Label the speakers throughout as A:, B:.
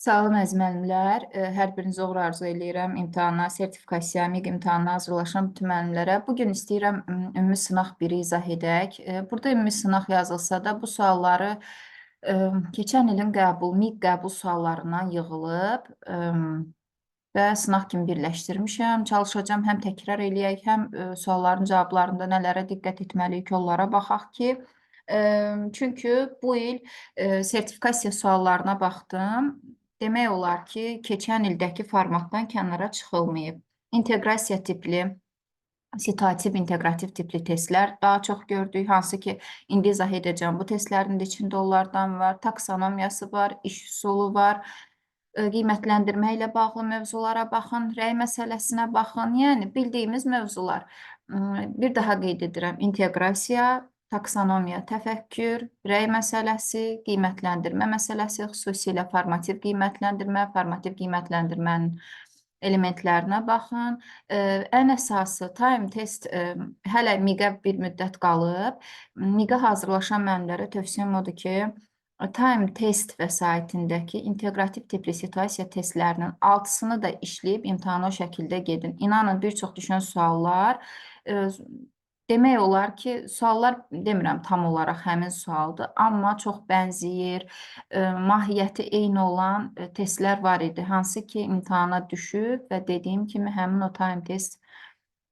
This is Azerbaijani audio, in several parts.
A: Sağ olun əziz müəllimlər. Hər birinizə uğur arzu eləyirəm. İmtahana, sertifikasiya, MİQ imtahanına hazırlaşan bütün müəllimlərə. Bu gün istəyirəm ümumi sınaq 1-i izah edək. Burada ümumi sınaq yazılsa da bu sualları keçən ilin qəbul, MİQ qəbul suallarından yığılıb və sınaq kimi birləşdirmişəm. Çalışacağam həm təkrar eləyək, həm sualların cavablarında nələrə diqqət etməliyik, onlara baxaq ki, çünki bu il sertifikasiya suallarına baxdım. Demək olar ki, keçən ildəki formatdan kənara çıxılmayıb. İnteqrasiya tipli, situativ, inteqrativ tipli testlər daha çox gördük. Hansı ki, indi izah edəcəm. Bu testlərin də içində onlardan var. Taksonomiyası var, iş üsulu var. Qiymətləndirmə ilə bağlı mövzulara baxın, rəy məsələsinə baxın. Yəni bildiyimiz mövzular. Bir daha qeyd edirəm. İnteqrasiya, taksonomiya, təfəkkür, rəy məsələsi, qiymətləndirmə məsələsi, xüsusilə formativ qiymətləndirmə, formativ qiymətləndirmənin elementlərinə baxın. Ən əsası time test hələ MİQ-ə bir müddət qalıb. MİQ-ə hazırlaşan müəllimlərə tövsiyəm odur ki, time test vəsaitindəki inteqrativ tipli situasiya testlərinin 6-sını da işləyib imtahana o şəkildə gedin. İnanın, bir çox düşən suallar demək olar ki, suallar demirəm tam olaraq həmin sualdır, amma çox bənzəyir, mahiyyəti eyni olan testlər var idi, hansı ki imtahana düşüb və dediyim kimi həmin o time test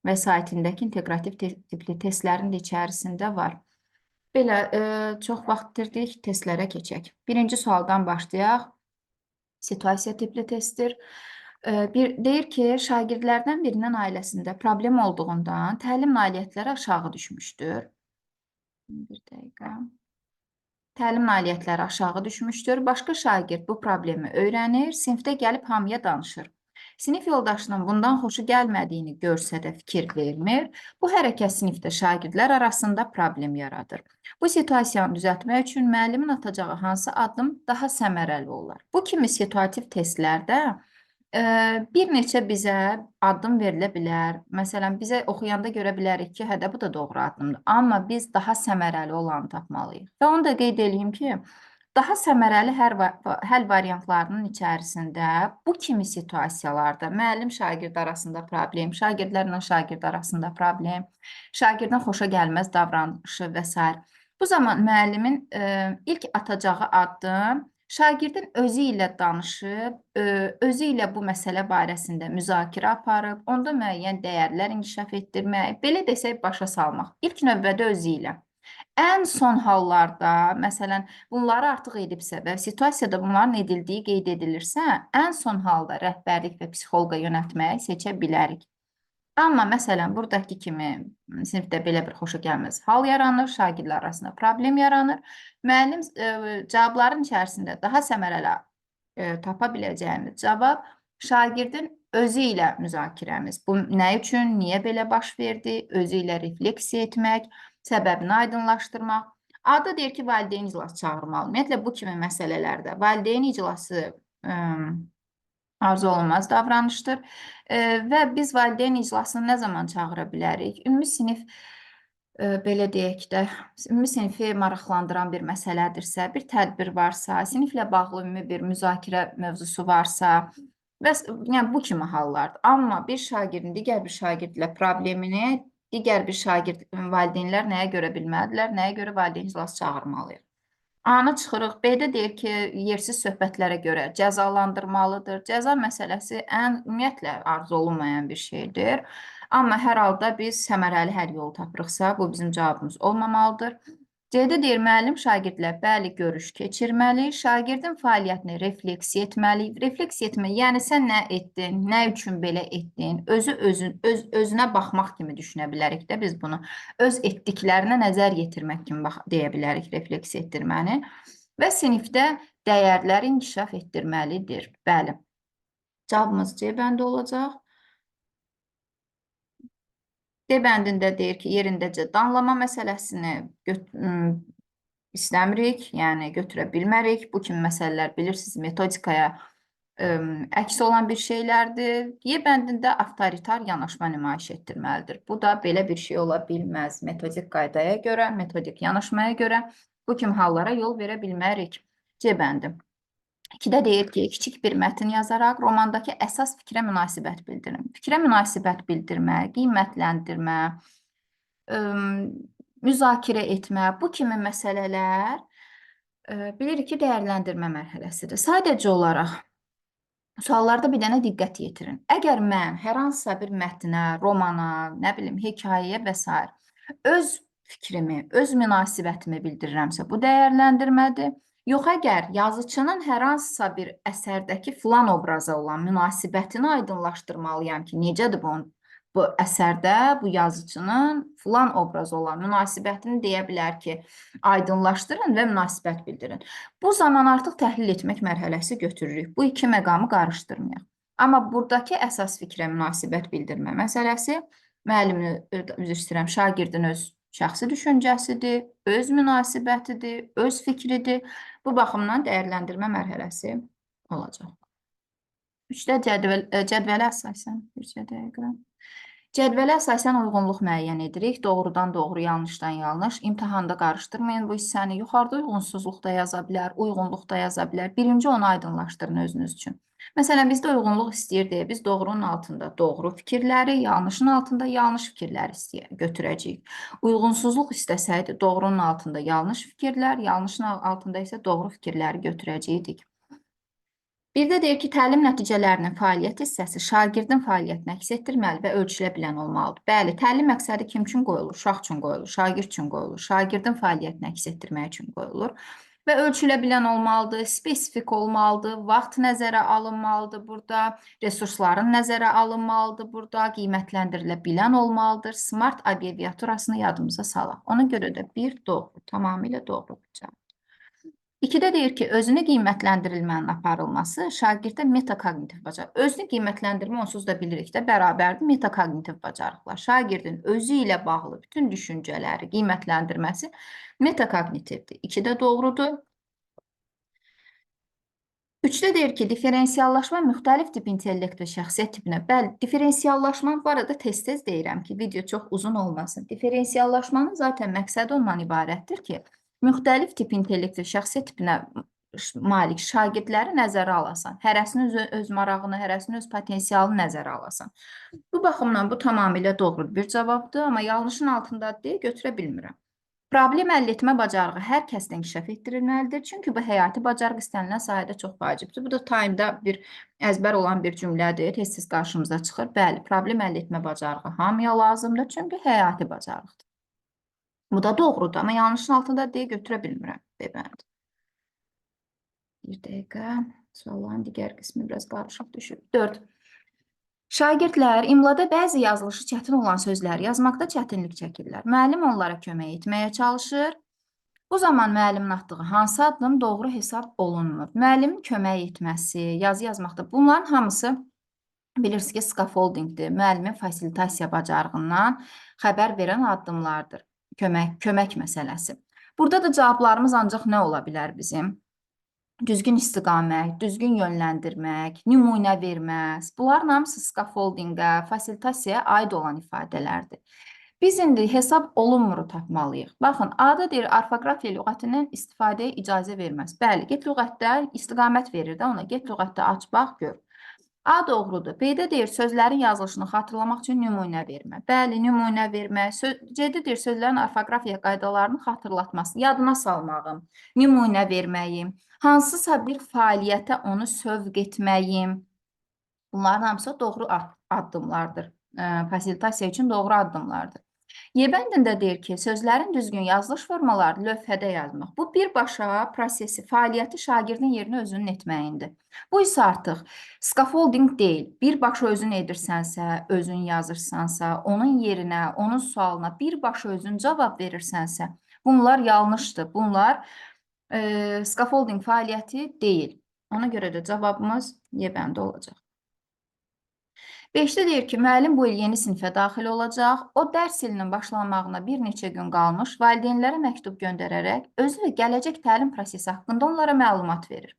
A: vəsaitindəki inteqrativ tipli testlərin də içərisində var. Belə, çox vaxt itirdik, testlərə keçək. Birinci sualdan başlayaq. Situasiya tipli testdir. Bir deyir ki, şagirdlərdən birinin ailəsində problem olduğundan təlim nailiyyətləri aşağı düşmüşdür. Bir dəqiqə. Təlim nailiyyətləri aşağı düşmüşdür. Başqa şagird bu problemi öyrənir, sinifdə gəlib hamıya danışır. Sinif yoldaşının bundan xoşu gəlmədiyini görsə də fikir vermir. Bu hərəkət sinifdə şagirdlər arasında problem yaradır. Bu situasiyanı düzəltmək üçün müəllimin atacağı hansı addım daha səmərəli olar? Bu kimi situativ testlərdə bir neçə bizə addım verilə bilər. Məsələn, bizə oxuyanda görə bilərik ki, hə də bu da doğru addımdır. Amma biz daha səmərəli olanı tapmalıyıq. Və onu da qeyd eləyim ki, daha səmərəli həll variantlarının içərisində bu kimi situasiyalarda müəllim şagird arasında problem, şagirdlərlə şagird arasında problem, şagirdin xoşa gəlməz davranışı və sair. Bu zaman müəllimin ilk atacağı addım şagirdin özü ilə danışıb, özü ilə bu məsələ barəsində müzakirə aparıb, onda müəyyən dəyərlər inkişaf etdirmək, belə desək başa salmaq. İlk növbədə özü ilə. Ən son hallarda, məsələn, bunları artıq edibsə və situasiyada bunların edildiyi qeyd edilirsə, ən son halda rəhbərlik və psixoloqa yönəltməyi seçə bilərik. Amma məsələn, buradakı kimi sinifdə belə bir xoşa gəlməz hal yaranır, şagirdlər arasında problem yaranır. Müəllim cavabların içərisində daha səmərəli tapa biləcəyimiz cavab şagirdin özü ilə müzakirəmiz. Bu nə üçün, niyə belə baş verdi, özü ilə refleksiya etmək, səbəbini aydınlaşdırmaq. A-da deyir ki, valideyn iclası çağırmalı. Ümumiyyətlə, bu kimi məsələlərdə valideyn iclası arzu olunmaz davranışdır. Və biz valideyn iclasını nə zaman çağıra bilərik? Ümumi sinif, belə deyək də, ümumi sinifi maraqlandıran bir məsələdirsə, bir tədbir varsa, siniflə bağlı ümumi bir müzakirə mövzusu varsa və yəni bu kimi hallardır. Amma bir şagirdin digər bir şagirdlə problemini digər bir şagird valideynlər nəyə görə bilməlidirlər, nəyə görə valideyn iclası çağırmalıyıq? A-nı çıxırıq. B-də deyir ki, yersiz söhbətlərə görə cəzalandırmalıdır. Cəza məsələsi ən ümumiyyətlə arzu olunmayan bir şeydir. Amma hər halda biz səmərəli həll yolu tapırıqsa, bu bizim cavabımız olmamalıdır. C-də deyir, müəllim şagirdlə bəli görüş keçirməli, şagirdin fəaliyyətini refleksiya etməli. Refleksiya etmək, yəni sən nə etdin, nə üçün belə etdin, özü özün, öz, özünə baxmaq kimi düşünə bilərik də biz bunu. Öz etdiklərinə nəzər yetirmək kimi bax, deyə bilərik refleksiya etdirməni. Və sinifdə dəyərləri inkişaf etdirməlidir. Bəli. Cavabımız C bəndi olacaq. D bəndində deyir ki, yerindəcə danlama məsələsini istəmirik, yəni götürə bilmərik. Bu kimi məsələlər bilirsiniz, metodikaya əks olan bir şeylərdir. Y bəndində avtoritar yanaşma nümayiş etdirməlidir. Bu da belə bir şey ola bilməz. Metodik qaydaya görə, metodik yanaşmaya görə bu kimi hallara yol verə bilmərik. C bəndi. 2-də deyir ki, kiçik bir mətn yazaraq romandakı əsas fikrə münasibət bildirin. Fikrə münasibət bildirmə, qiymətləndirmə, müzakirə etmə, bu kimi məsələlər bilirik ki, dəyərləndirmə mərhələsidir. Sadəcə olaraq suallarda bir dənə diqqət yetirin. Əgər mən hər hansısa bir mətnə, romana, nə bilim, hekayəyə və sair öz fikrimi, öz münasibətimi bildirirəmsə, bu dəyərləndirmədir. Yox, əgər yazıçının hər hansısa bir əsərdəki filan obraza olan münasibətini aydınlaşdırmalıyam ki, necədir bu əsərdə bu yazıçının filan obraza olan münasibətini deyə bilər ki, aydınlaşdırın və münasibət bildirin. Bu zaman artıq təhlil etmək mərhələsi götürürük. Bu iki məqamı qarışdırmayaq. Amma buradakı əsas fikrə münasibət bildirmə məsələsi müəllimin, üzr istəyirəm, şagirdin öz şəxsi düşüncəsidir, öz münasibətidir, öz fikridir. Bu baxımdan dəyərləndirmə mərhələsi olacaq. 3-də cədvələ əsasən, bir dəqiqə. Cədvələ əsasən uyğunluq müəyyən edirik. Doğrudan doğru, yanlışdan yanlış. İmtahanda qarışdırmayın bu hissəni. Yuxarıda uyğunsuzluq da yaza bilər, uyğunluq da yaza bilər. Birinci onu aydınlaşdırın özünüz üçün. Məsələn, bizdə uyğunluq istəyir deyə biz doğrunun altında doğru fikirləri, yanlışın altında yanlış fikirləri götürəcəyik. Uyğunsuzluq istəsəydi doğrunun altında yanlış fikirlər, yanlışın altında isə doğru fikirləri götürəcəkdik. Bir də deyir ki, təlim nəticələrinin fəaliyyət hissəsi şagirdin fəaliyyətini əks etdirməli və ölçülə bilən olmalıdır. Bəli, təlim məqsədi kim üçün qoyulur? Uşaq üçün qoyulur, şagird üçün qoyulur, şagirdin fəaliyyətini əks etdirmək üçün qoyulur. Və ölçülə bilən olmalıdır, spesifik olmalıdır, vaxt nəzərə alınmalıdır burada, resursların nəzərə alınmalıdır burada, qiymətləndirilə bilən olmalıdır. Smart abreviaturasını yadımıza salaq. Ona görə də bir doğru, tamamilə doğru cavab. 2-də deyir ki, özünü qiymətləndirilmənin aparılması şagirddə metakognitiv bacarıq. Özünü qiymətləndirmə onsuz da bilirik də bərabərdir metakognitiv bacarıqlar. Şagirdin özü ilə bağlı bütün düşüncələri, qiymətləndirməsi metakognitivdir. 2-də doğrudur. 3-də deyir ki, diferensiallaşma müxtəlif tip intellekt və şəxsiyyət tipinə. Bəli, diferensiallaşma bu arada tez-tez deyirəm ki, video çox uzun olmasın. Diferensiallaşmanın zaten məqsədi ondan ibarətdir ki, müxtəlif tip intellekt və şəxsiyyət tipinə malik şagirdləri nəzərə alasan. Hərəsinin öz marağını, hərəsinin öz potensialını nəzərə alasan. Bu baxımdan bu tamamilə doğru bir cavabdır, amma yanlışın altında deyə götürə bilmirəm. Problem həll etmə bacarığı hər kəsdə inkişaf etdirilməlidir. Çünki bu həyati bacarıq istənilən sahədə çox vacibdir. Bu da time-da bir əzbər olan bir cümlədir. Tez-tez qarşımıza çıxır. Bəli, problem həll etmə bacarığı hamıya lazımdır. Çünki həyati bacarıqdır. Bu da doğrudur, amma yanlışın altında deyə götürə bilmirəm. B bəndi. Bir dəqiqə. Sualların digər qismi biraz qarışıq düşür. 4. Şagirdlər imlada bəzi yazılışı çətin olan sözləri yazmaqda çətinlik çəkirlər. Müəllim onlara kömək etməyə çalışır. Bu zaman müəllimin atdığı hansı addım doğru hesab olunmur? Müəllimin kömək etməsi, yazı yazmaqda bunların hamısı bilirsiniz ki, scaffoldingdir. Müəllimin fasilitasiya bacarığından xəbər verən addımlardır. Kömək məsələsi. Burada da cavablarımız ancaq nə ola bilər bizim? Düzgün istiqamət, düzgün yönləndirmək, nümunə verməz. Bunların hamısı scaffoldingə, fasilitasiyaya aid olan ifadələrdir. Biz indi hesab olunmuru tapmalıyıq. Baxın, A-da deyir, orfoqrafiya lüğətindən istifadəyə icazə verməz. Bəli, get lüğətdə istiqamət verir də ona. Get lüğətdə aç, bax, gör. A doğrudur. B-də deyir, sözlərin yazılışını xatırlamaq üçün nümunə vermə. Bəli, nümunə vermə. C-də deyir, sözlərin orfoqrafiya qaydalarını xatırlatması, yadına salmağım, nümunə verməyim, hansısa bir fəaliyyətə onu sövq etməyim. Bunların hamısı doğru addımlardır. Fasilitasiya üçün doğru addımlardır. Y bəndində deyir ki, sözlərin düzgün yazılış formalarını lövhədə yazmaq. Bu birbaşa prosesi, fəaliyyəti şagirdin yerinə özünün etməyindir. Bu isə artıq scaffolding deyil. Birbaşa özün edirsənsə, özün yazırsansa, onun yerinə, onun sualına birbaşa özün cavab verirsənsə, bunlar yanlışdır. Bunlar scaffolding fəaliyyəti deyil. Ona görə də cavabımız Y bəndi olacaq. 5-də deyir ki, müəllim bu il yeni sinifə daxil olacaq. O dərs ilinin başlanmağına bir neçə gün qalmış valideynlərə məktub göndərərək özü və gələcək təlim prosesi haqqında onlara məlumat verir.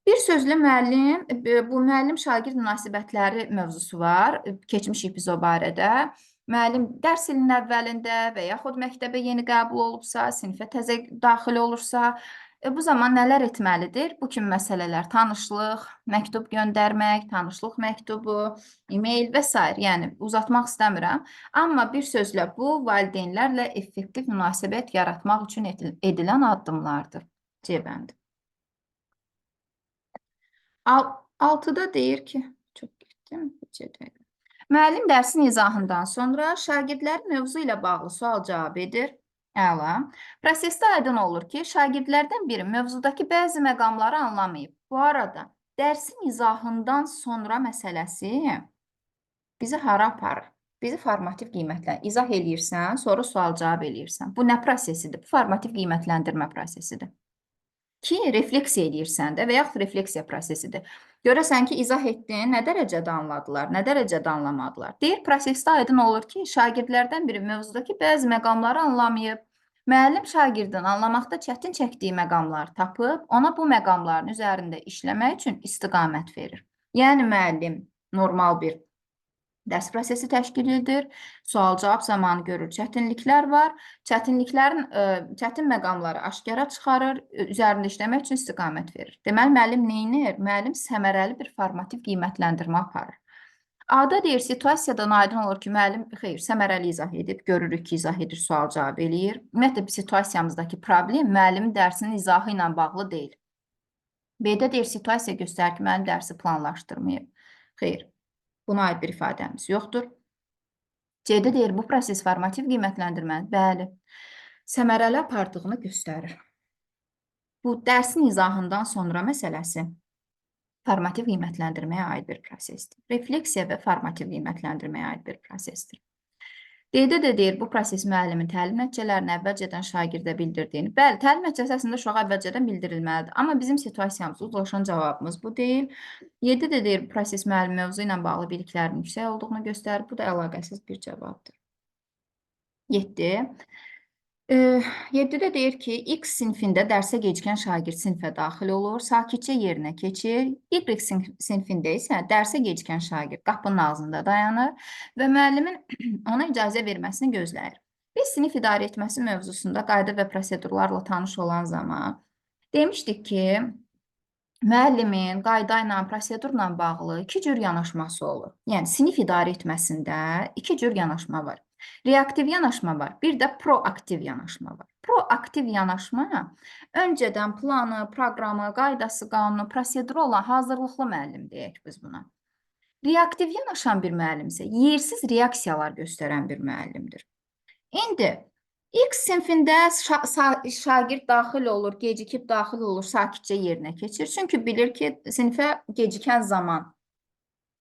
A: Bir sözlü müəllim, bu müəllim-şagird münasibətləri mövzusu var. Keçmişik biz o barədə. Müəllim dərs ilinin əvvəlində və yaxud məktəbə yeni qəbul olubsa, sinifə təzə daxil olursa, Bu zaman nələr etməlidir? Bu kimi məsələlər: tanışlıq, məktub göndərmək, tanışlıq məktubu, e-mail və sair. Yəni uzatmaq istəmirəm. Amma bir sözlə bu valideynlərlə effektiv münasibət yaratmaq üçün edilən addımlardır. C bəndi. 6-da deyir ki, çox getdim. C-də. Müəllim dərsin izahından sonra şagirdlərin mövzu ilə bağlı sual-cavab edir. Əla. Prosesdə aydın olur ki, şagirdlərdən biri mövzudakı bəzi məqamları anlamayıb. Bu arada, dərsin izahından sonra məsələsi bizi hara aparır? Bizi formativ qiymətləndirmə. İzah eləyirsən, sonra sual-cavab eləyirsən. Bu nə prosesidir? Bu formativ qiymətləndirmə prosesidir. Ki, refleksiya eləyirsən də və yaxud refleksiya prosesidir. Görəsən ki, izah etdin, nə dərəcədə anladılar, nə dərəcədə anlamadılar. Deyir, prosesdə aydın olur ki, şagirdlərdən biri mövzudakı bəzi məqamları anlamayıb. Müəllim şagirdin anlamaqda çətin çəkdiyi məqamları tapıb, ona bu məqamların üzərində işləmək üçün istiqamət verir. Yəni, müəllim normal bir dərs prosesi təşkil edir. Sual-cavab zamanı görür, çətinliklər var. Çətinliklərin, çətin məqamları aşkara çıxarır, üzərində işləmək üçün istiqamət verir. Deməli, müəllim nə edir? Müəllim səmərəli bir formativ qiymətləndirmə aparır. A-da deyir, situasiyadan aydın olur ki, müəllim, xeyr, səmərəli izah edib, görürük ki, izah edir, sual-cavab eləyir. Ümumiyyətlə, situasiyamızdakı problem müəllimin dərsinin izahı ilə bağlı deyil. B-də deyir, situasiya göstərir ki, müəllim dərsi planlaşdırmayıb. Xeyr, buna aid bir ifadəmiz yoxdur. C-də deyir, bu proses formativ qiymətləndirməni, bəli, səmərəli apardığını göstərir. Bu, dərsin izahından sonra məsələsi formativ qiymətləndirməyə aid bir prosesdir. Refleksiya və formativ qiymətləndirməyə aid bir prosesdir. D-də də deyir, bu proses müəllimin təlim nəticələrini əvvəlcədən şagirdə bildirdiyini. Bəli, təlim nəticəsi əslində uşağa əvvəlcədən bildirilməlidir. Amma bizim situasiyamız, uzlaşan cavabımız bu deyil. 7-də də deyir, bu proses müəllim mövzu ilə bağlı biliklərinin yüksək olduğunu göstərir. Bu da əlaqəsiz bir cavabdır. 7. 7-də deyir ki, X sinfində dərsə gecikən şagird sinfə daxil olur, sakitcə yerinə keçir. Y sinfində isə dərsə gecikən şagird qapının ağzında dayanır və müəllimin ona icazə verməsini gözləyir. Biz sinif idarə etməsi mövzusunda qayda və prosedurlarla tanış olan zaman demişdik ki, müəllimin qayda ilə, prosedurla bağlı iki cür yanaşması olur. Yəni, sinif idarə etməsində iki cür yanaşma var. Reaktiv yanaşma var, bir də proaktiv yanaşma var. Proaktiv yanaşma öncədən planı, proqramı, qaydası, qanunu, proseduru olan hazırlıqlı müəllim deyək biz buna. Reaktiv yanaşan bir müəllim isə yersiz reaksiyalar göstərən bir müəllimdir. İndi X sinfində şagird daxil olur, gecikib daxil olur, sakitcə yerinə keçir. Çünki bilir ki, sinifə gecikən zaman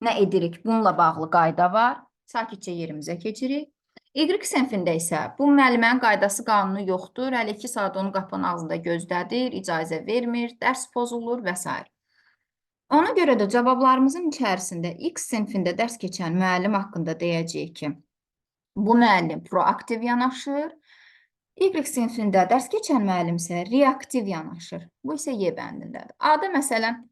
A: nə edirik? Bununla bağlı qayda var. Sakitcə yerimizə keçirik. Y sinfində isə bu müəllimənin qaydası, qanunu yoxdur. Hələ 2 saat onu qapının ağzında gözlədir, icazə vermir, dərs pozulur və s. Ona görə də cavablarımızın içərisində X sinfində dərs keçən müəllim haqqında deyəcəyik ki, bu müəllim proaktiv yanaşır. Y sinfində dərs keçən müəllim isə reaktiv yanaşır. Bu isə Y bəndindədir. A-da məsələn,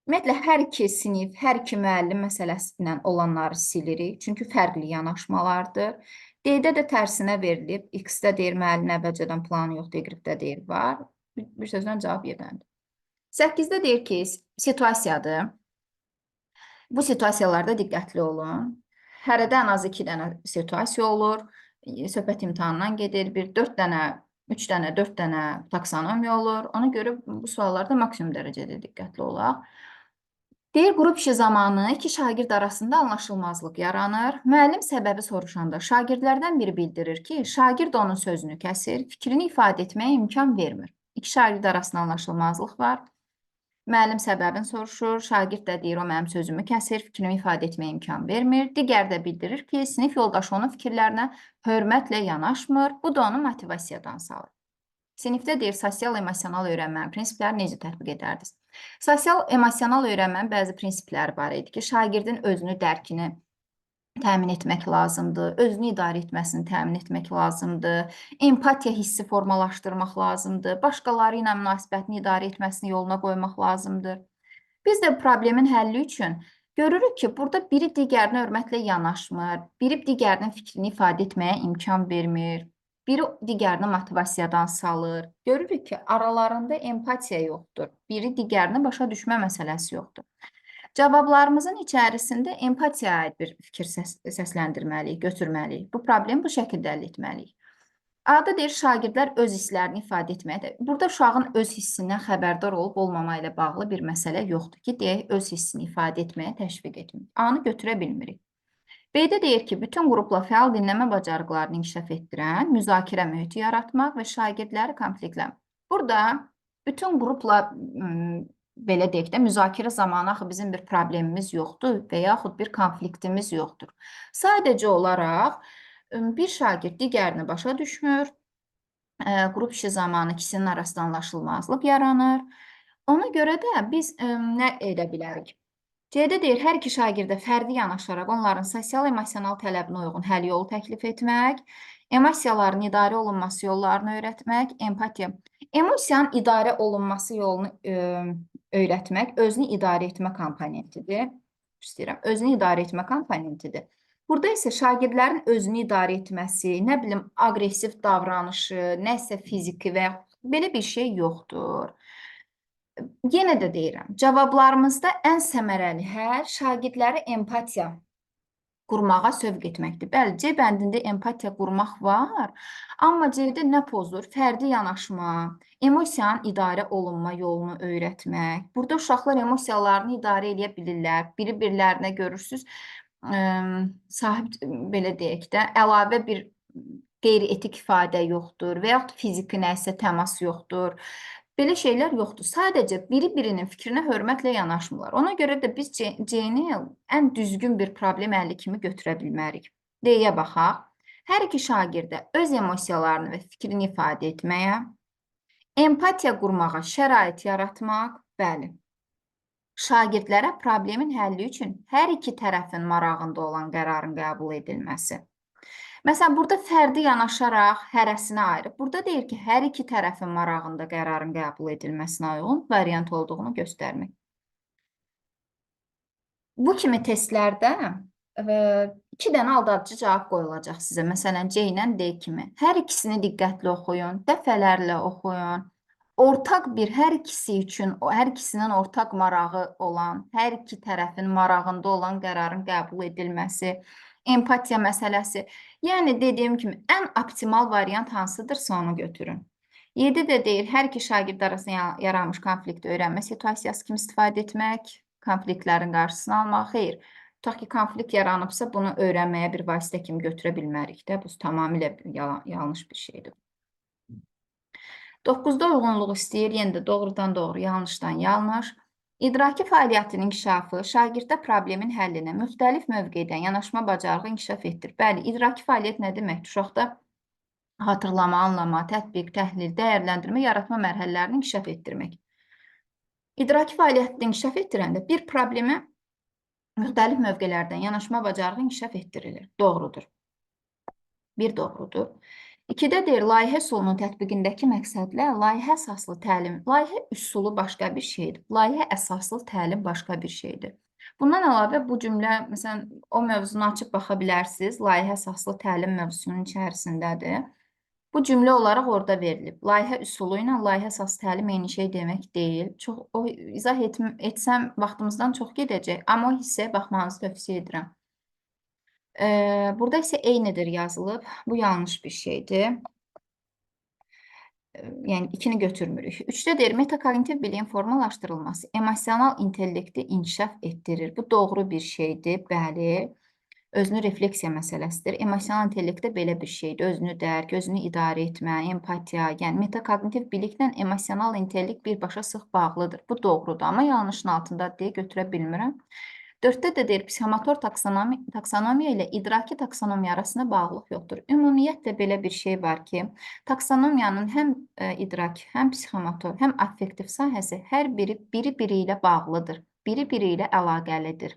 A: ümumiyyətlə, hər iki sinif, hər iki müəllim məsələsi ilə olanları silirik. Çünki fərqli yanaşmalardır. D-də də tərsinə verilib. X-də deyir, müəllimin əvvəlcədən planı yoxdur, Y-də deyir, var. Bir sözlə cavab Y bəndi. 8-də deyir ki, situasiyadır. Bu situasiyalarda diqqətli olun. Hərədə ən az 2 dənə situasiya olur. Söhbət imtahandan gedir. Bir 4 dənə, 3 dənə, 4 dənə taksonomiya olur. Ona görə bu suallarda maksimum dərəcədə diqqətli olaq. Deyir, qrup işi zamanı iki şagird arasında anlaşılmazlıq yaranır. Müəllim səbəbi soruşanda şagirdlərdən biri bildirir ki, şagird onun sözünü kəsir, fikrini ifadə etməyə imkan vermir. İki şagird arasında anlaşılmazlıq var. Müəllim səbəbini soruşur, şagird də deyir, o mənim sözümü kəsir, fikrimi ifadə etməyə imkan vermir. Digər də bildirir ki, sinif yoldaşı onun fikirlərinə hörmətlə yanaşmır, bu da onu motivasiyadan salır. Sinifdə deyir, sosial-emosional öyrənmənin prinsiplərini necə tətbiq edərdiniz? Sosial-emosional öyrənmənin bəzi prinsipləri var idi ki, şagirdin özünü dərkini təmin etmək lazımdır, özünü idarə etməsini təmin etmək lazımdır, empatiya hissi formalaşdırmaq lazımdır, başqaları ilə münasibətini idarə etməsini yoluna qoymaq lazımdır. Biz də problemin həlli üçün görürük ki, burada biri digərinə hörmətlə yanaşmır, biri digərinin fikrini ifadə etməyə imkan vermir. Biri digərini motivasiyadan salır. Görürük ki, aralarında empatiya yoxdur. Biri digərini başa düşmə məsələsi yoxdur. Cavablarımızın içərisində empatiyaya aid bir fikir səsləndirməliyik, götürməliyik. Bu problemi bu şəkildə həll etməliyik. A-da deyir, şagirdlər öz hisslərini ifadə etməyə. Burada uşağın öz hissindən xəbərdar olub olmama ilə bağlı bir məsələ yoxdur ki, deyək, öz hissini ifadə etməyə təşviq etmək. A-nı götürə bilmirik. B-də deyir ki, bütün qrupla fəal dinləmə bacarıqlarını inkişaf etdirən müzakirə mühiti yaratmaq və şagirdləri konfliktlə. Burada bütün qrupla belə deyək də, müzakirə zamanı axı bizim bir problemimiz yoxdur və yaxud bir konfliktimiz yoxdur. Sadəcə olaraq bir şagird digərini başa düşmür, qrup işi zamanı ikisinin arasında anlaşılmazlıq yaranır. Ona görə də biz nə edə bilərik? C-də deyir, hər iki şagirdə fərdi yanaşaraq onların sosial-emosional tələbinə uyğun həll yolu təklif etmək, emosiyaların idarə olunması yollarını öyrətmək, empatiya. Emosiyanın idarə olunması yolunu öyrətmək özünü idarə etmə komponentidir. İstəyirəm, özünü idarə etmə komponentidir. Burada isə şagirdlərin özünü idarə etməsi, nə bilim, aqressiv davranışı, nəsə fiziki və ya belə bir şey yoxdur. Yenə də deyirəm, cavablarımızda ən səmərəli həll şagirdləri empatiya qurmağa sövq etməkdir. Bəli, C bəndində empatiya qurmaq var, amma C-də nə pozur? Fərdi yanaşma, emosiyanın idarə olunma yolunu öyrətmək. Burada uşaqlar emosiyalarını idarə eləyə bilirlər. Biri-birlərinə görürsünüz, sahib, belə deyək də, əlavə bir qeyri-etik ifadə yoxdur və yaxud fiziki nəsə təmas yoxdur. Belə şeylər yoxdur. Sadəcə biri-birinin fikrinə hörmətlə yanaşmırlar. Ona görə də biz C-ni ən düzgün bir problem həlli kimi götürə bilmərik. D-yə baxaq. Hər iki şagirdə öz emosiyalarını və fikrini ifadə etməyə, empatiya qurmağa şərait yaratmaq, bəli. Şagirdlərə problemin həlli üçün hər iki tərəfin marağında olan qərarın qəbul edilməsi. Məsələn, burada fərdi yanaşaraq hərəsinə ayrı. Burada deyir ki, hər iki tərəfin marağında qərarın qəbul edilməsinə uyğun variant olduğunu göstərmək. Bu kimi testlərdə iki dənə aldadıcı cavab qoyulacaq sizə. Məsələn, C ilə D kimi. Hər ikisini diqqətli oxuyun, dəfələrlə oxuyun. Ortaq bir, hər ikisi üçün, hər ikisinin ortaq marağı olan, hər iki tərəfin marağında olan qərarın qəbul edilməsi, empatiya məsələsi. Yəni, dediyim kimi, ən optimal variant hansıdırsa onu götürün. 7 də deyir, hər iki şagird arasında yaranmış konflikti öyrənmə situasiyası kimi istifadə etmək, konfliktlərin qarşısını almaq. Xeyr, tutaq ki, konflikt yaranıbsa, bunu öyrənməyə bir vasitə kimi götürə bilmərik də. Bu tamamilə yanlış bir şeydir. 9-da uyğunluq istəyir, yenə də doğrudan doğru, yanlışdan yanlış. İdraki fəaliyyətinin inkişafı şagirddə problemin həllinə müxtəlif mövqedən yanaşma bacarığı inkişaf etdirir. Bəli, idraki fəaliyyət nə deməkdir? Uşaqda hatırlama, anlama, tətbiq, təhlil, dəyərləndirmə, yaratma mərhələlərini inkişaf etdirmək. İdraki fəaliyyətini inkişaf etdirəndə bir problemə müxtəlif mövqelərdən yanaşma bacarığı inkişaf etdirilir. Doğrudur. Bir doğrudur. 2-də deyir, layihə üsulunun tətbiqindəki məqsədlə layihə əsaslı təlim, layihə üsulu başqa bir şeydir. Layihə əsaslı təlim başqa bir şeydir. Bundan əlavə bu cümlə, məsələn, o mövzunu açıb baxa bilərsiniz. Layihə əsaslı təlim mövzusunun içərisindədir. Bu cümlə olaraq orada verilib. Layihə üsulu ilə layihə əsaslı təlim eyni şey demək deyil. Çox o izah etsəm vaxtımızdan çox gedəcək, amma o hissəyə baxmanızı tövsiyə edirəm. Burada isə eynidir yazılıb. Bu yanlış bir şeydir. Yəni 2-ni götürmürük. 3-də deyir, metakognitiv biliyin formalaşdırılması emosional intellekti inkişaf etdirir. Bu doğru bir şeydir. Bəli. Özünü refleksiya məsələsidir. Emosional intellektdə belə bir şeydir. Özünü dərk, özünü idarə etmə, empatiya, yəni metakognitiv biliklə emosional intellekt birbaşa sıx bağlıdır. Bu doğrudur, amma yanlışın altında deyə götürə bilmirəm. 4-də də deyir, psixomotor taksonomiya ilə idraki taksonomiya arasında bağlılıq yoxdur. Ümumiyyətlə belə bir şey var ki, taksonomiyanın həm idrak, həm psixomotor, həm affektiv sahəsi hər biri biri-biri ilə bağlıdır. Biri-biri ilə əlaqəlidir.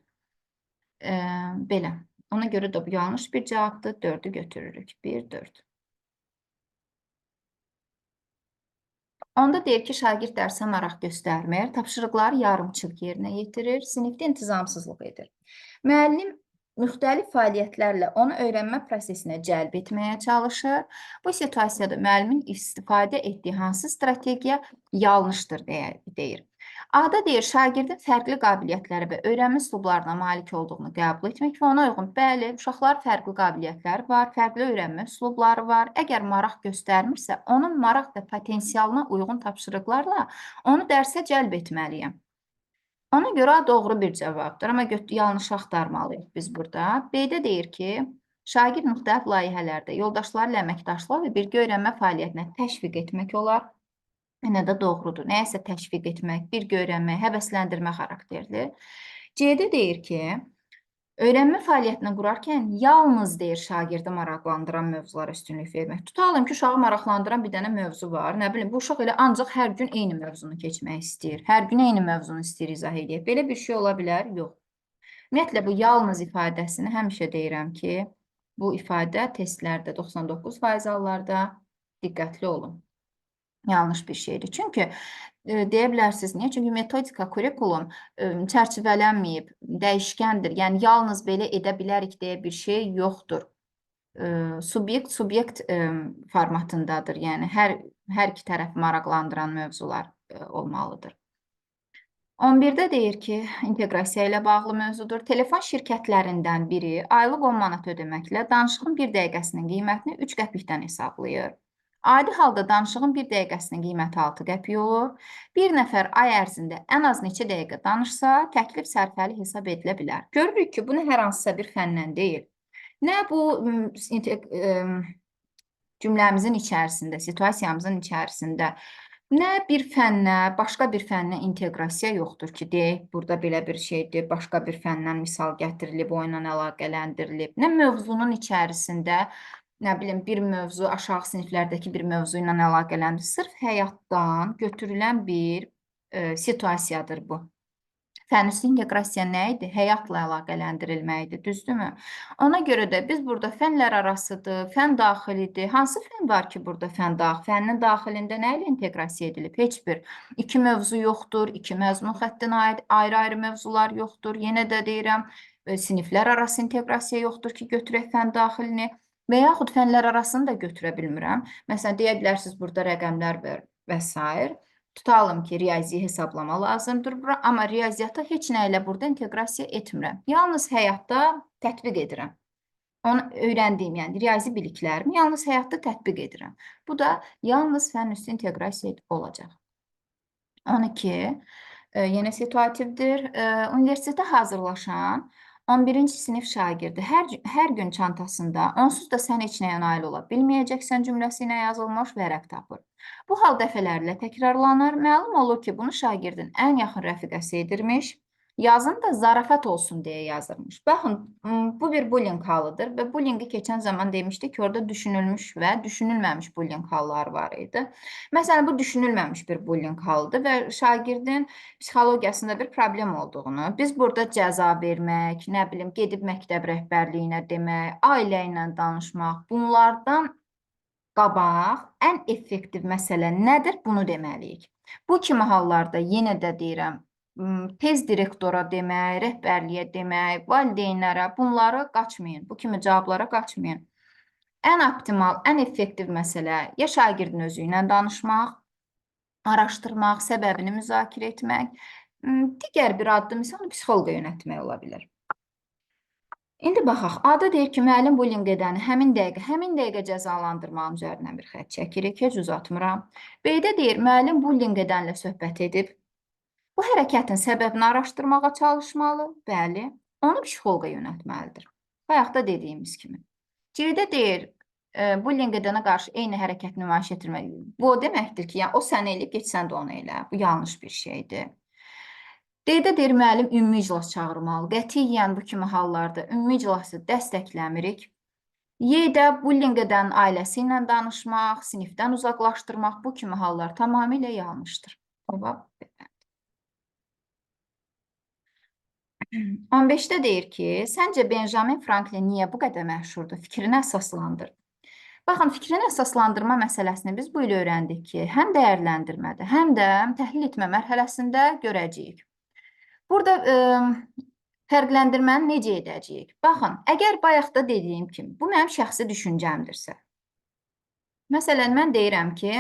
A: Belə. Ona görə də bu yanlış bir cavabdır. 4-ü götürürük. 1, 4. Onda deyir ki, şagird dərsə maraq göstərmir, tapşırıqları yarımçıq yerinə yetirir, sinifdə intizamsızlıq edir. Müəllim Müxtəlif fəaliyyətlərlə onu öyrənmə prosesinə cəlb etməyə çalışır. Bu situasiyada müəllimin istifadə etdiyi hansı strategiya yanlışdır deyir. A-da deyir, şagirdin fərqli qabiliyyətləri və öyrənmə üslublarına malik olduğunu qəbul etmək və ona uyğun. Bəli, uşaqlar fərqli qabiliyyətləri var, fərqli öyrənmə üslubları var. Əgər maraq göstərmirsə, onun maraq və potensialına uyğun tapşırıqlarla onu dərsə cəlb etməliyəm. Ona görə A doğru bir cavabdır, amma yanlış axtarmalıyıq biz burada. B-də deyir ki, şagird müxtəlif layihələrdə yoldaşlarla əməkdaşlığa və birgə öyrənmə fəaliyyətinə təşviq etmək olar. Yenə də doğrudur. Nəyəsə təşviq etmək, birgə öyrənmək, həvəsləndirmə xarakterli. C-də deyir ki, öyrənmə fəaliyyətini qurarkən yalnız deyir şagirdi maraqlandıran mövzulara üstünlük vermək. Tutalım ki, uşağı maraqlandıran bir dənə mövzu var. Nə bilim, bu uşaq elə ancaq hər gün eyni mövzunu keçmək istəyir. Hər gün eyni mövzunu istəyir izah edək. Belə bir şey ola bilər? Yox. Ümumiyyətlə, bu yalnız ifadəsini həmişə deyirəm ki, bu ifadə testlərdə 99% hallarda diqqətli olun. Yanlış bir şeydir. Çünki deyə bilərsiniz, niyə? Çünki metodika, kurikulum çərçivələnməyib, dəyişkəndir. Yəni, yalnız belə edə bilərik deyə bir şey yoxdur. Subyekt, subyekt formatındadır. Yəni, hər iki tərəf maraqlandıran mövzular olmalıdır. 11-də deyir ki, inteqrasiya ilə bağlı mövzudur. Telefon şirkətlərindən biri aylıq 10 manat ödəməklə danışığın bir dəqiqəsinin qiymətini 3 qəpikdən hesablayır. Adi halda danışığın bir dəqiqəsinin qiyməti 6 qəpik olur. Bir nəfər ay ərzində ən az neçə dəqiqə danışsa, təklif sərfəli hesab edilə bilər. Görürük ki, bunu hər hansısa bir fəndən deyil. Nə bu cümləmizin içərisində, situasiyamızın içərisində, nə bir fənnə, başqa bir fənnə inteqrasiya yoxdur ki, deyək, burada belə bir şeydir, başqa bir fəndən misal gətirilib, o ilə əlaqələndirilib. Nə mövzunun içərisində, nə bilim, bir mövzu aşağı siniflərdəki bir mövzu ilə əlaqələndir. Sırf həyatdan götürülən bir situasiyadır bu. Fənüstü inteqrasiya nə idi? Həyatla əlaqələndirilməkdir, düzdürmü? Ona görə də biz burada fənlər arasıdır, fən daxilidir. Hansı fən var ki, burada fən daxil? Fənnin daxilində nə ilə inteqrasiya edilib? Heç bir. İki mövzu yoxdur, iki məzmun xəttinə aid ayrı-ayrı mövzular yoxdur. Yenə də deyirəm, siniflər arası inteqrasiya yoxdur ki, götürək fən daxilini. Və yaxud fənlər arasını da götürə bilmirəm. Məsələn, deyə bilərsiniz, burada rəqəmlər və s. Tutalım ki, riyazi hesablama lazımdır bura, amma riyaziyyata heç nə ilə burada inteqrasiya etmirəm. Yalnız həyatda tətbiq edirəm. Onu öyrəndiyim, yəni riyazi biliklərimi yalnız həyatda tətbiq edirəm. Bu da yalnız fənn üstü inteqrasiya olacaq. 12, yenə situativdir. Universitetə hazırlaşan 11-ci sinif şagirdi hər gün çantasında onsuz da sən heç nəyə nail ola bilməyəcəksən cümləsi ilə yazılmış vərəq tapır. Bu hal dəfələrlə təkrarlanır. Məlum olur ki, bunu şagirdin ən yaxın rəfiqəsi edirmiş. Yazın da zarafat olsun deyə yazırmış. Baxın, bu bir bullying halıdır və bullyingi keçən zaman demişdik ki, orada düşünülmüş və düşünülməmiş bullying halları var idi. Məsələn, bu düşünülməmiş bir bullying halıdır və şagirdin psixologiyasında bir problem olduğunu, biz burada cəza vermək, nə bilim, gedib məktəb rəhbərliyinə demək, ailə ilə danışmaq, bunlardan qabaq ən effektiv məsələ nədir? Bunu deməliyik. Bu kimi hallarda yenə də deyirəm, tez direktora demək, rəhbərliyə demək, valideynlərə, bunları qaçmayın. Bu kimi cavablara qaçmayın. Ən optimal, ən effektiv məsələ ya şagirdin özü ilə danışmaq, araşdırmaq, səbəbini müzakirə etmək, digər bir addım isə onu psixoloqa yönəltmək ola bilər. İndi baxaq. A-da deyir ki, müəllim bullying edəni həmin dəqiqə cəzalandırmağın üzərindən bir xətt çəkirik, heç uzatmıram. B-də deyir, müəllim bullying edənlə söhbət edib. Bu hərəkətin səbəbini araşdırmağa çalışmalı, bəli, onu psixoloqa yönəltməlidir. Bayaq da dediyimiz kimi. C-də deyir, bullying edənə qarşı eyni hərəkət nümayiş etdirmək. Bu o deməkdir ki, yəni o səni eləyib, get sən də onu elə. Bu yanlış bir şeydir. D-də deyir, müəllim ümumi iclas çağırmalı. Qətiyyən bu kimi hallarda ümumi iclası dəstəkləmirik. Y-də bullying edən ailəsi ilə danışmaq, sinifdən uzaqlaşdırmaq, bu kimi hallar tamamilə yanlışdır. Cavab B. 15-də deyir ki, səncə Benjamin Franklin niyə bu qədər məşhurdur? Fikrini əsaslandır. Baxın, fikrini əsaslandırma məsələsini biz bu il öyrəndik ki, həm dəyərləndirmədə, həm də təhlil etmə mərhələsində görəcəyik. Burada Fərqləndirməni necə edəcəyik? Baxın, əgər bayaq da dediyim kimi, bu mənim şəxsi düşüncəmdirsə. Məsələn, mən deyirəm ki,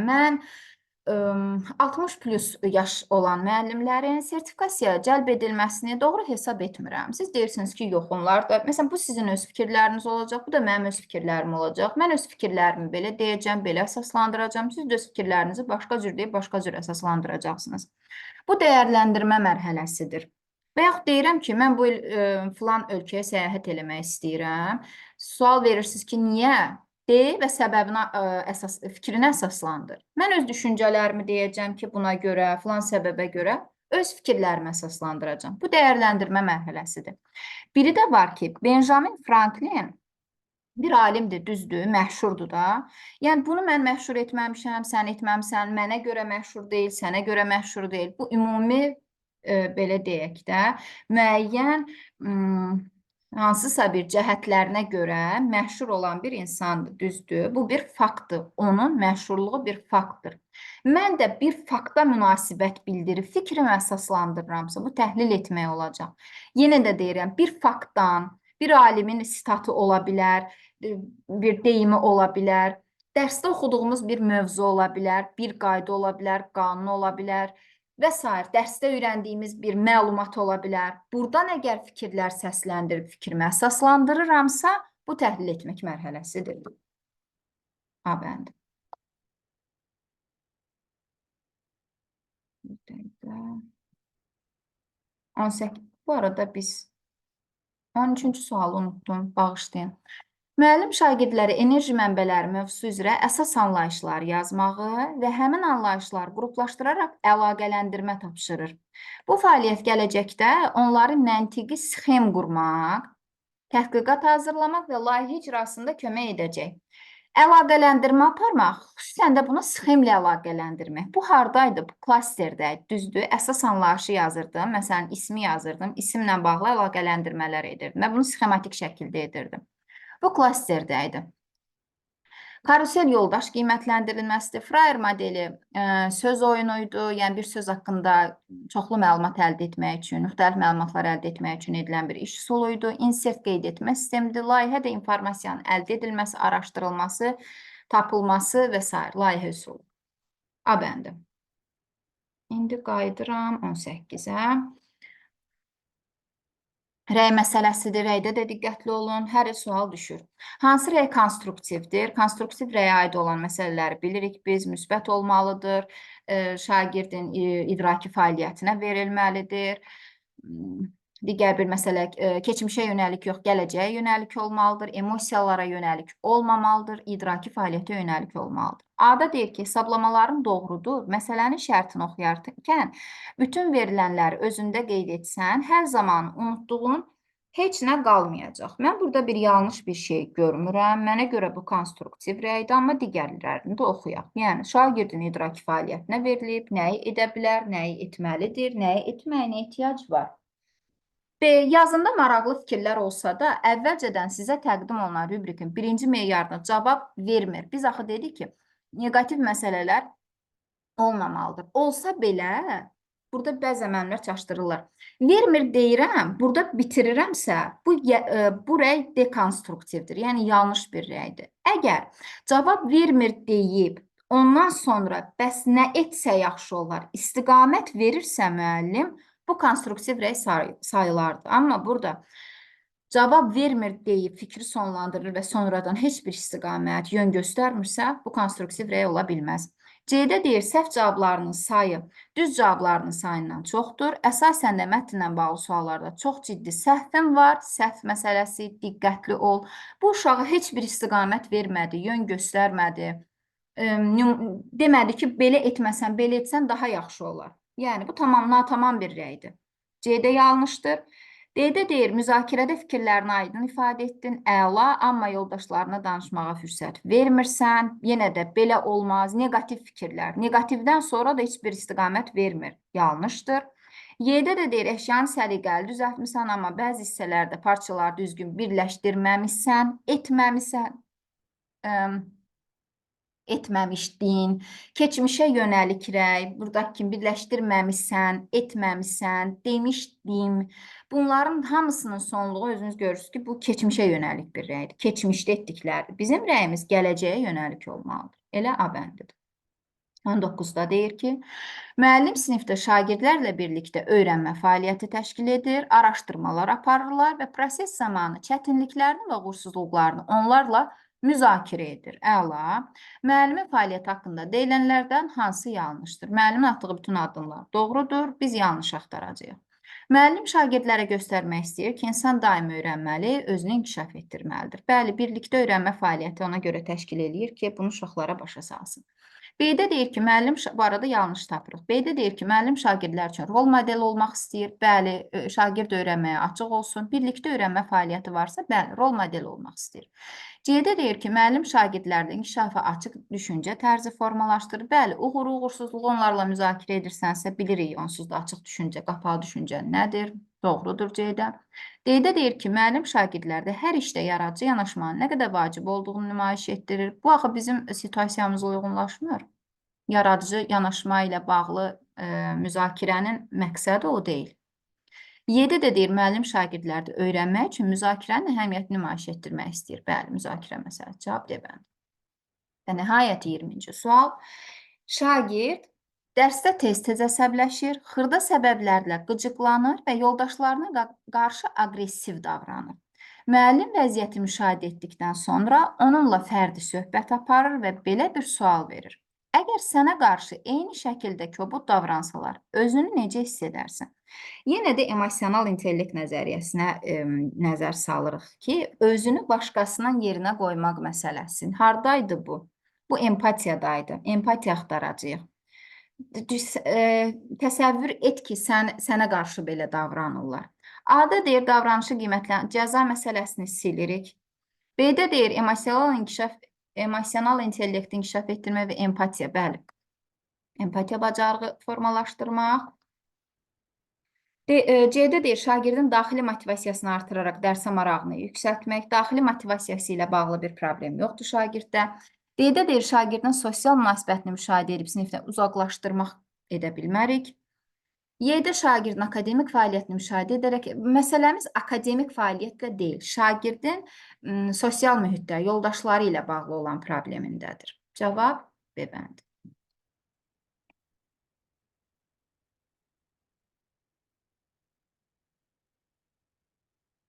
A: mən 60 plus yaş olan müəllimlərin sertifikasiyaya cəlb edilməsini doğru hesab etmirəm. Siz deyirsiniz ki, yox, onlar da, məsələn, bu sizin öz fikirləriniz olacaq, bu da mənim öz fikirlərim olacaq. Mən öz fikirlərimi belə deyəcəm, belə əsaslandıracağam. Siz də öz fikirlərinizi başqa cür deyib, başqa cür əsaslandıracaqsınız. Bu dəyərləndirmə mərhələsidir. Və yaxud deyirəm ki, mən bu il filan ölkəyə səyahət eləmək istəyirəm. Sual verirsiniz ki, niyə? De və səbəbinə fikrini əsaslandır. Mən öz düşüncələrimi deyəcəm ki, buna görə, filan səbəbə görə öz fikirlərimi əsaslandıracağam. Bu dəyərləndirmə mərhələsidir. Biri də var ki, Benjamin Franklin bir alimdir, düzdür, məşhurdur da. Yəni bunu mən məşhur etməmişəm, sən etməmisən, mənə görə məşhur deyil, sənə görə məşhur deyil. Bu ümumi belə deyək də, müəyyən hansısa bir cəhətlərinə görə məşhur olan bir insandır, düzdür. Bu bir faktdır. Onun məşhurluğu bir faktdır. Mən də bir fakta münasibət bildirib fikrimi əsaslandırıramsa, bu təhlil etmək olacaq. Yenə də deyirəm, bir faktdan, bir alimin sitatı ola bilər, bir deyimi ola bilər, dərsdə oxuduğumuz bir mövzu ola bilər, bir qayda ola bilər, qanun ola bilər və sair, dərsdə öyrəndiyimiz bir məlumat ola bilər. Buradan əgər fikirlər səsləndirib fikrimi əsaslandırıramsa, bu təhlil etmək mərhələsidir. A bəndi. Bir dəqiqə. 18. Bu arada biz 13-cü sualı unutdum, bağışlayın. Müəllim şagirdlərə enerji mənbələri mövzusu üzrə əsas anlayışlar yazmağı və həmin anlayışları qruplaşdıraraq əlaqələndirmə tapşırır. Bu fəaliyyət gələcəkdə onları məntiqi sxem qurmaq, tədqiqat hazırlamaq və layihə icrasında kömək edəcək. Əlaqələndirmə aparmaq, xüsusən də bunu sxemlə əlaqələndirmək. Bu hardaydı? Bu klasterdə idi, düzdür. Əsas anlayışı yazırdım. Məsələn, ismi yazırdım. İsimlə bağlı əlaqələndirmələr edirdim və bunu sxematik şəkildə edirdim. Bu klasterdə idi. Karusel yoldaş qiymətləndirilməsidir. Frayer modeli söz oyunuydu. Yəni bir söz haqqında çoxlu məlumat əldə etmək üçün, müxtəlif məlumatlar əldə etmək üçün edilən bir iş üsulu idi. Insert qeyd etmə sistemidir. Layihə də informasiyanın əldə edilməsi, araşdırılması, tapılması və sair. Layihə üsulu. A bəndi. İndi qayıdıram 18-ə. Rəy məsələsidir. Rəydə də diqqətli olun. Hər sual düşür. Hansı rəy konstruktivdir? Konstruktiv rəyə aid olan məsələləri bilirik biz. Müsbət olmalıdır. Şagirdin idraki fəaliyyətinə verilməlidir. Digər bir məsələ keçmişə yönəlik yox, gələcəyə yönəlik olmalıdır. Emosiyalara yönəlik olmamalıdır. İdraki fəaliyyətə yönəlik olmalıdır. A-da deyir ki, hesablamaların doğrudur. Məsələnin şərtini oxuyarkən bütün verilənləri özündə qeyd etsən, hər zaman unutduğun heç nə qalmayacaq. Mən burada bir yanlış bir şey görmürəm. Mənə görə bu konstruktiv rəydir, amma digərlərini də oxuyaq. Yəni, şagirdin idraki fəaliyyətinə verilib, nəyi edə bilər, nəyi etməlidir, nəyi etməyinə ehtiyac var. B. Yazında maraqlı fikirlər olsa da, əvvəlcədən sizə təqdim olunan rubrikin birinci meyarına cavab vermir. Biz axı dedik ki, neqativ məsələlər olmamalıdır. Olsa belə, burada bəzən müəllimlər çaşdırırlar. Vermir deyirəm, burada bitirirəmsə, bu rəy dekonstruktivdir, yəni yanlış bir rəydir. Əgər cavab vermir deyib, ondan sonra bəs nə etsə yaxşı olar, istiqamət verirsə müəllim, bu konstruktiv rəy sayılardı. Amma burada cavab vermir deyib fikri sonlandırır və sonradan heç bir istiqamət, yön göstərmirsə, bu konstruktiv rəy ola bilməz. C-də deyir, səhv cavablarının sayı düz cavablarının sayından çoxdur. Əsasən də mətnlə bağlı suallarda çox ciddi səhvim var. Səhv məsələsi, diqqətli ol. Bu uşağa heç bir istiqamət vermədi, yön göstərmədi. Demədi ki, belə etməsən, belə etsən daha yaxşı olar. Yəni, bu tamam, natamam bir rəydir. C-də yanlışdır. D-də deyir, müzakirədə fikirlərini aydın ifadə etdin, əla, amma yoldaşlarına danışmağa fürsət vermirsən. Yenə də belə olmaz. Neqativ fikirlər. Neqativdən sonra da heç bir istiqamət vermir. Yanlışdır. Y-də də deyir, əşyanı səliqəli düzəltmisən, amma bəzi hissələrdə parçaları düzgün birləşdirməmisən, etməmisən. Etməmişdin, keçmişə yönəlik rəy, buradakı kimi birləşdirməmisən, etməmisən, demişdim. Bunların hamısının sonluğu özünüz görürsünüz ki, bu keçmişə yönəlik bir rəydir. Keçmişdə etdiklərdir. Bizim rəyimiz gələcəyə yönəlik olmalıdır. Elə A bəndidir. 19-da deyir ki, müəllim sinifdə şagirdlərlə birlikdə öyrənmə fəaliyyəti təşkil edir, araşdırmalar aparırlar və proses zamanı çətinliklərini və uğursuzluqlarını onlarla müzakirə edir. Əla. Müəllimin fəaliyyəti haqqında deyilənlərdən hansı yanlışdır? Müəllimin atdığı bütün addımlar doğrudur, biz yanlış axtaracağıq. Müəllim şagirdlərə göstərmək istəyir ki, insan daim öyrənməli, özünü inkişaf etdirməlidir. Bəli, birlikdə öyrənmə fəaliyyəti ona görə təşkil eləyir ki, bunu uşaqlara başa salsın. B-də deyir ki, müəllim, bu arada yanlış tapırıq. B-də deyir ki, müəllim şagirdlər üçün rol model olmaq istəyir. Bəli, şagird öyrənməyə açıq olsun. Birlikdə öyrənmə fəaliyyəti varsa, bəli, rol model olmaq istəyir. C-də deyir ki, müəllim şagirdlərdə inkişafa açıq düşüncə tərzi formalaşdırır. Bəli, uğuru, uğursuzluğu onlarla müzakirə edirsənsə, bilirik onsuz da açıq düşüncə, qapalı düşüncə nədir? Doğrudur C-də. D-də deyir ki, müəllim şagirdlərdə hər işdə yaradıcı yanaşmanın nə qədər vacib olduğunu nümayiş etdirir. Bu axı bizim situasiyamıza uyğunlaşmır. Yaradıcı yanaşma ilə bağlı müzakirənin məqsədi o deyil. 7 də deyir, müəllim şagirdlərdə öyrənmək üçün müzakirənin əhəmiyyətini nümayiş etdirmək istəyir. Bəli, müzakirə məsələsi. Cavab D bəndi. Və nəhayət 20-ci sual. Şagird dərsdə tez-tez əsəbləşir, xırda səbəblərlə qıcıqlanır və yoldaşlarına qarşı aqressiv davranır. Müəllim vəziyyəti müşahidə etdikdən sonra onunla fərdi söhbət aparır və belə bir sual verir. Əgər sənə qarşı eyni şəkildə kobud davransalar, özünü necə hiss edərsən? Yenə də emosional intellekt nəzəriyyəsinə nəzər salırıq ki, özünü başqasının yerinə qoymaq məsələsi. Hardaydı bu? Bu empatiyadaydı. Empatiya axtaracağıq. Təsəvvür et ki, sənə qarşı belə davranırlar. A-da deyir, davranışı qiymətlən, cəza məsələsini silirik. B-də deyir, emosional intellekti inkişaf etdirmə və empatiya, bəli. Empatiya bacarığı formalaşdırmaq. C-də deyir, şagirdin daxili motivasiyasını artıraraq dərsə marağını yüksəltmək. Daxili motivasiyası ilə bağlı bir problem yoxdur şagirddə. D-də deyir, şagirdin sosial münasibətini müşahidə edib sinifdən uzaqlaşdırmaq edə bilmərik. Y-də şagirdin akademik fəaliyyətini müşahidə edərək, məsələmiz akademik fəaliyyətlə deyil, şagirdin sosial mühitdə, yoldaşları ilə bağlı olan problemindədir. Cavab B bəndi.